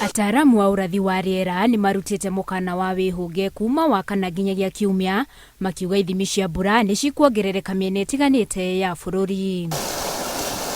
Ataaramu a ũrathi wa rĩera nĩ marutĩte mũkana wa wĩhũge kuma Wakana nginyagia Kiumia, makiuga ithimi cia mbura nĩ cikuongerereka mĩena ĩtiganĩte ya bũrũri.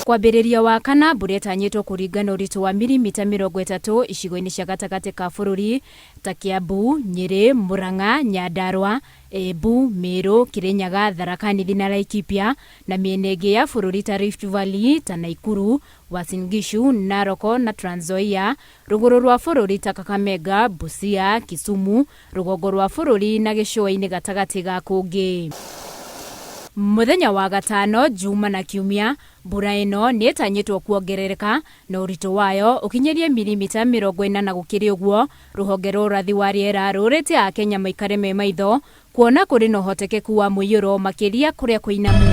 Kwambĩrĩria Wakana, mbura ĩtanyĩtwo kũringana ũritũ wa mirimita 30 icigo-inĩ cia gatagatĩ ka bũrũri ta Kiambu, Nyĩrĩ, Murang'a, Nyandarua, Embu, Meru, Kirinyaga, Tharaka Nithi na Laikipia, na mĩena ĩngĩ ya bũrũri ta Rift Valley ta Naikuru, Uasin Gishu, Narok na Trans Nzoia, rũgũrũ rwa bũrũri ta Kakamega, Busia, Kisumu, rũgongo rwa bũrũri na gĩcũa-inĩ gatagatĩ ga kũngĩ. Mũthenya wa Gatano, Juma na Kiumia, mbura ĩno nĩ ĩtanyĩtwo kuongerereka na ũritũ wayo ũkinyĩrie mirimita 40 na gũkĩrĩ ũguo, rũhonge rwa ũrathi wa rĩera rũrĩte Akenya maikare me maitho kuona kũrĩ na ũhotekeku wa mũiyũro makĩria kũrĩa kũinamu.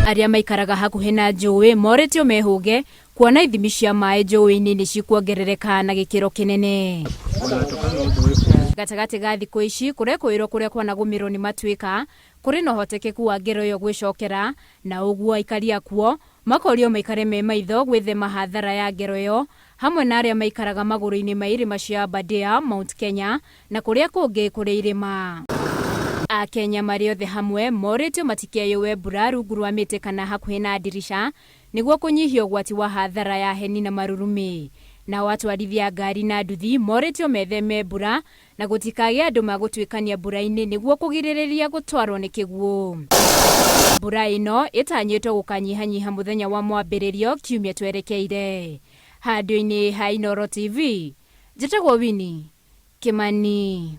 Arĩa maikaraga hakuhĩ na njũĩ morĩtio mehũge kuona ithimi cia maĩ njũĩ-inĩ nĩ cikuongerereka na gĩkĩro kĩnene. Gatagatĩ ga thikũ ici kũrekũĩrwo kũrĩa kwanagũmĩrwo nĩ matuĩka kũrĩ na ũhotekeku wa ngero ĩyo gwĩcokera na ũguo aikari akuo makorio maikare me maitho gwĩthema hathara ya ngero ĩyo hamwe na arĩa maikaraga magũrũ-inĩ ma irĩma cia Aberdare, Mount Kenya na kũrĩa kũngĩ kũrĩ irĩma. Akenya marĩ othe hamwe morĩtio matikeyũe mbura rungu rwa mĩtĩ kana hakuhĩ na ndirica nĩguo kũnyihia ũgwati wa hathara ya heni na marurumĩ. Nao atwarithia a ngari na nduthi morĩtio metheme mbura na gũtikagĩe andũ magũtuĩkania mbura-inĩ nĩguo kũgirĩrĩria gũtwarwo nĩ kĩguũ. Mbura ĩno ĩtanyĩtwo gũkanyihanyiha mũthenya wa mwambĩrĩrio kiumia twerekeire. Handũ-inĩ ha Inooro TV, njĩtagwo Winnie Kimani.